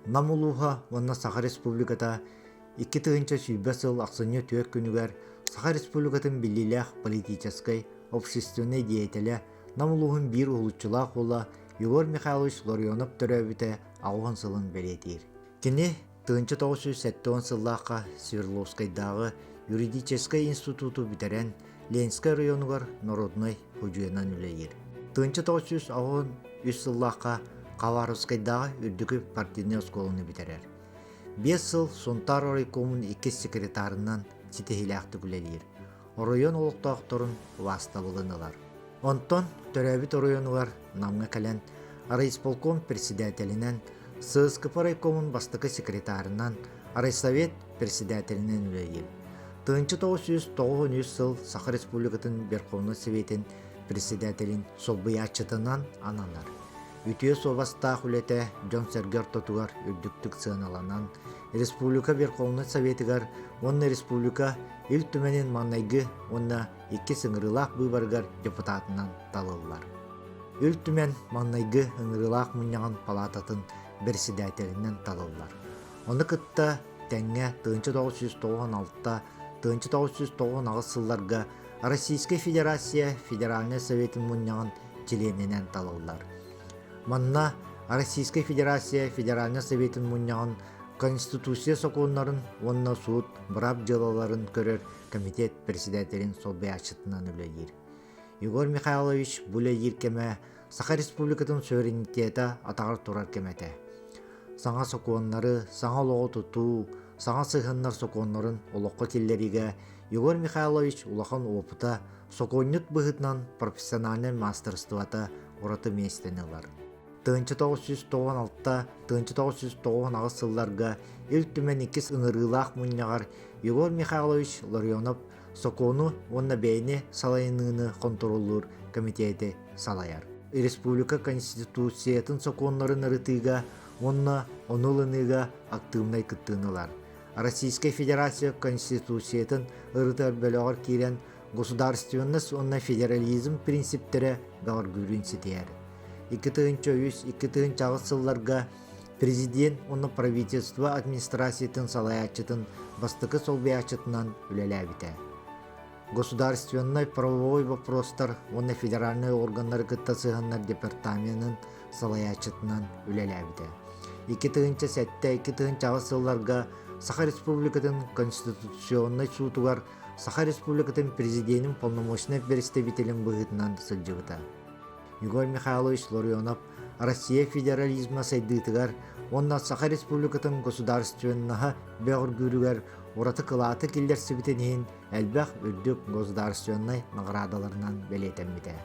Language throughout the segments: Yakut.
Нам улууһа уонна Саха Республиката 2020 сыл ахсынньы 4 күнүгэр Саха Республикатын биллиилээх политическай, общественнай деятелэ, Нам улууһун биир уһулуччулаах уола Егор Михайлович Ларионов төрөөбүтэ 80 сылын бэлиэтиир. Кини 1970 сыллаахха Свердловскайдааҕы юридическай институту бүтэрэн, Ленскэй оройуонугар народнай судьуйанан үлэлиир. 1983 сыллаахха Хабаровскайдааҕы үрдүкү партийнай оскуоланы бүтэрэр. 5 сыл Сунтаар оройкомун иккис секретарынан ситиһиилээхтик үлэлиир. Оройуон олохтоохторун убаастабылын ылар. Онтон төрөөбүт оройуонугар Намҥа кэлэн райисполком председателинэн, ССКП райкомун бастакы секретарынан, райсовет председателинэн үлэлиир. 1993 сыл Саха Республикатын Верховнай Советин председателин солбуйааччытынан ананар. Үтүө суобастаах үлэтэ дьон-сэргэ ортотугар үрдүктүк сыаналанан, Республика Верховнай Советыгар уонна Республика Ил Түмэнин маҥнайгы уонна иккис ыҥырыылаах быыбарыгар депутатынан талыллар. Ил Түмэн маҥнайгы ыҥырыылаах мунньаҕын палаататын бэрэссэдээтэлинэн талыллар. Ону кытта тэҥҥэ 1996-1998 сылларга Российскай Федерация Федеральнай Советын мунньаҕын чилиэнинэн талыллар. Манна Российскай Федерация Федеральнай Советын мунньаҕын Конституция сокуоннарын уонна суут быраап дьыалаларын көрөр комитет председателин солбуйааччытынан үлэлиир. Егор Михайлович бу үлэлиир кэмэ Саха Республикатын суверенитета атаҕар турар кэмэ этэ. Саҥа сокуоннары, саҥа олоҕу тутуу, саҥа сыһыаннар сокуоннарын олоххо киллэриигэ Егор Михайлович улахан уопута, сокуонньут быһыытынан профессиональнай маастарыстыбата ураты миэстэни ылар. 1996-1998 сылларга Ил Түмэн иккис ыҥырыылаах мунньаҕар Егор Михайлович Ларионов сокуону уонна бэйэни салайыныыны хонтуруоллуур комитеты салайар. Республика Конституциятын сокуоннарын ырытыыга уонна ону ылыныыга актыыбынай кыттыыны ылар. Российскай Федерация Конституциятын ырытар бөлөҕөр киирэн государственность уонна федерализм принциптэрэ бөҕөргүүрүн ситиһэр. 2003-2008 сылларга президент уонна правительство администрациятын салайааччытын бастакы солбуйааччытынан үлэлээбитэ. Государственнай правовой вопростар уонна федеральнай органнары кытта сыһыаннар департаменын салайааччытынан үлэлээбитэ. 2007-2008 сылларга Саха Республикатын Конституционнай суутугар Саха Республикатын президенин полномочнай представителин быһыытынан сылдьыбыта. Егор Михайлович Ларионов Россия федерализма сайдыытыгар уонна Саха Республикатын государственноһа бөҕөргүүрүгэр ураты кылааты киллэрсибитин иһин элбэх үрдүк государственнай наҕараадаларынан бэлиэтэммитэ.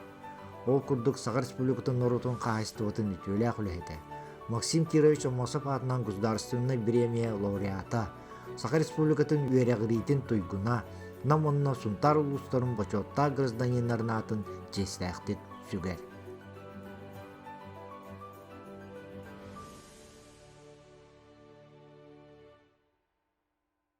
Ол курдук Саха Республикатын норуотун хаһаайыстыбатын үтүөлээх үлэһитэ, Максим Кирович Аммосов аатынан государственнай бириэмийэ лауреата, Саха Республикатын үөрэҕириитин туйгуна, Нам уонна Сунтаар улуустарын бочуоттаах гражданиннарын аатын чиэстээхтик сүгэр.